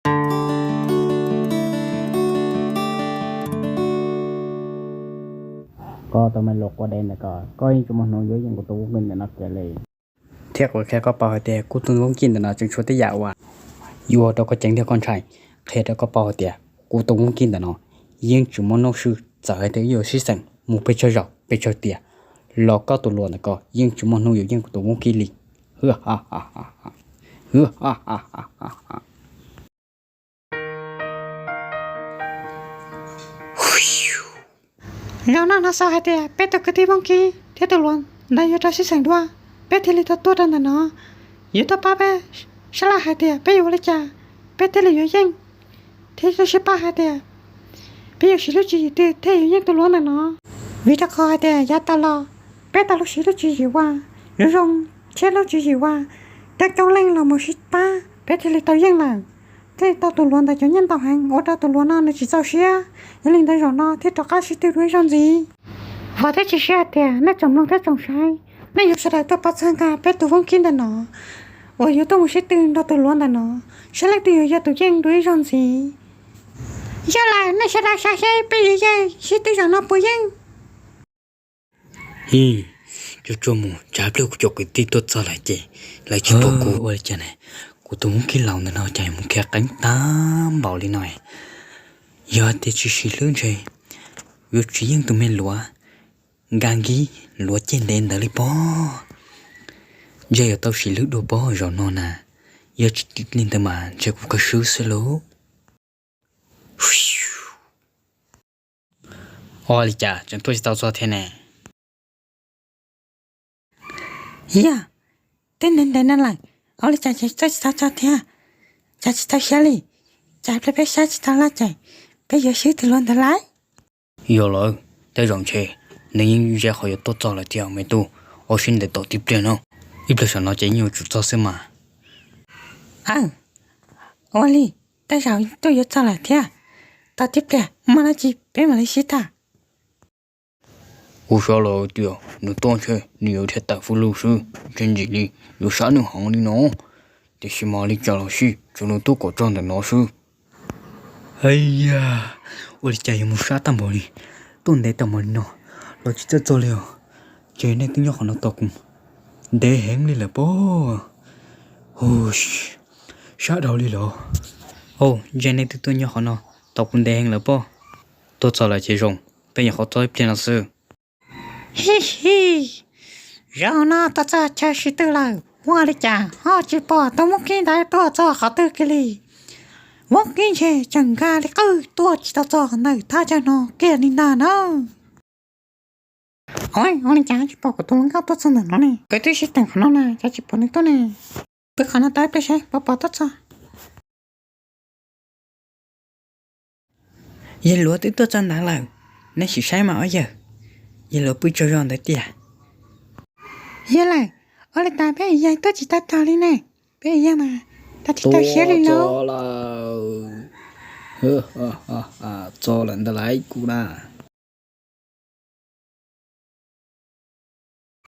Koj tus me luas quav dev ntawm ko, koj yeej tsis muaj hnub yuav yeej kuv tus voob kib ntawm no kiag li. Thiab kuv qhia koj paub hais tias kuv tus voob kib ntawm no tseem tshuav tej yam uas yuav ua rau koj ceev thiab koj ntshai. Qhia rau koj paub hais tias kuv tus voob kib ntawm no yeej tsis muaj nuj swb, txawm hais tias yuav sib xeem mus pes tsawg zaus pes tsawg tiam los koj tus luas ntawm ko yeej tsis muaj hnub yuav yeej kuv tus voob kib li. Zaum no no xav hais tias peb tus kwv tij voob kib thiab tus luas ntawd yuav rov sib xeem dua, peb thiaj li tau tuaj rau ntawm no. Yuav tuaj pab peb sab laj hais tias peb yuav ua li cas peb thiaj li yuav yeej, thiab tuaj sib pab hais tias peb yuav siv lub tswv yim twg thiaj yuav yeej tus luas ntawm no. Vim rau qhov hais tias yav tas los peb tau lub siv lub tswv yim uas zoo zoo thiab lub tswv yim uas coob coob leej los mus sib pab peb thiaj li tau yeej lawm, thiaj li tau tus luas ntawd cov nyiaj ntau heev ua rau tus luas no nws tsis txaus siab. Yog li ntawd zaum no thiaj rov qab sib tw dua ib zaug ntxiv. Vam thiab cia siab hais tias nej tsoom mloog thiab tsoom saib, nej yuav sawv daws tuaj pab txhawb nqa peb tus voob kib ntawm no uas yuav tuaj mus sib tw nrog tus luas ntawm no, saib leej twg yuav yog tus yeej dua ib zaug ntxiv. Yog lawm, nej sawv daws xav seb peb yuav yeej sib tw zaum no puas yeej? Hi, coj tsuag mus, tsam pliag kuv cov kwv tij tuaj txog lawm ces lawv tsis pom kuv ua li cas ne. Kuv tus voob kib laus ntawm no cas mus khiav qeeb tag npaum li no. Yog tias tsis siv hlwb ntshe yuav tsis yeej tus me luav nka nkib luav ceg ntev ntawd li pob. Ntshe yuav tau siv hlwb dua pob zaum no na. Yog tsis li ntawd mas ntshe kuv kawg swb xwb lauj. Ua li cas tseem tuaj tsis tau txog thiab ne? Yog, twb ntev ntev no lawm, ua li cas tseem tuaj tsis tau txog thiab? Cas tsis tau siab li? Cas pliag peb sab tsis tau laj ces peb yuav swb tus luav ntawd lawm? Yog lawm, tej zaum ntshe nws yeej ze qhov yuav tuaj txog lawm thiab me tub, ua siab ntev tos tib pliag no, ib pliag saum no ces yeej yuav tsum txog xwb mas. Aw, ua li, tej zaum tuaj yuav txog lawm thiab, tos tib pliag muaj dab tsi peb mam li sib tham. Kuv xav lawm tias nws tuaj ntshe nws yuav dhia tawm fwj lug xwb, ntshe ntxim li yuav sab nws heev li no, tiam sis mas li cas los xij tsuas nws tuaj kom txog ntawm no xwb. Hais yam, ua li cas yuav mus sab tag npaum li, tuaj ntev tau npaum li no los tsis txawj txog li os. Ces nej twb nyob qhov no tos kuv, ntev heev li lawm pob. Hu, sab dhau li los. Au, ntshe nej twb tuaj nyob qhov no tos kuv ntev heev lawm pob. Tuaj txog lawm ces zoo, peb nyuam qhuav txog ib pliag no xwb. Hi hi, zaum no tuaj txog chaw sib tw lawm, ua li cas ho tsis pom tus voob kib ntawd tuaj txog qhov twg kiag li. Voob kib ntshe tseem nka li qwj tuaj tsis tau txog ntawm thaj chaw no kiag li ntag na. Ua li cas tsis pom kuv tus hluas nkauj tuaj txog ntawm no ne? Kuv twb sib teem qhov no na, cas tsis pom nws tuaj ne? Pw qhov no tau ib pliag saib puas pom tuaj txog. Yawg luav twb tuaj txog ntawd lawm, neb sim saib mas ob yawg. Yawg luav pw tsaug zog ntawd tiag. Yawg lawm, ua li cas peb yawg tuaj tsis tau txog li ne? Peb yawg mas tau tsis tau siab li lauj. Txog lawm ntag lauj kuv na.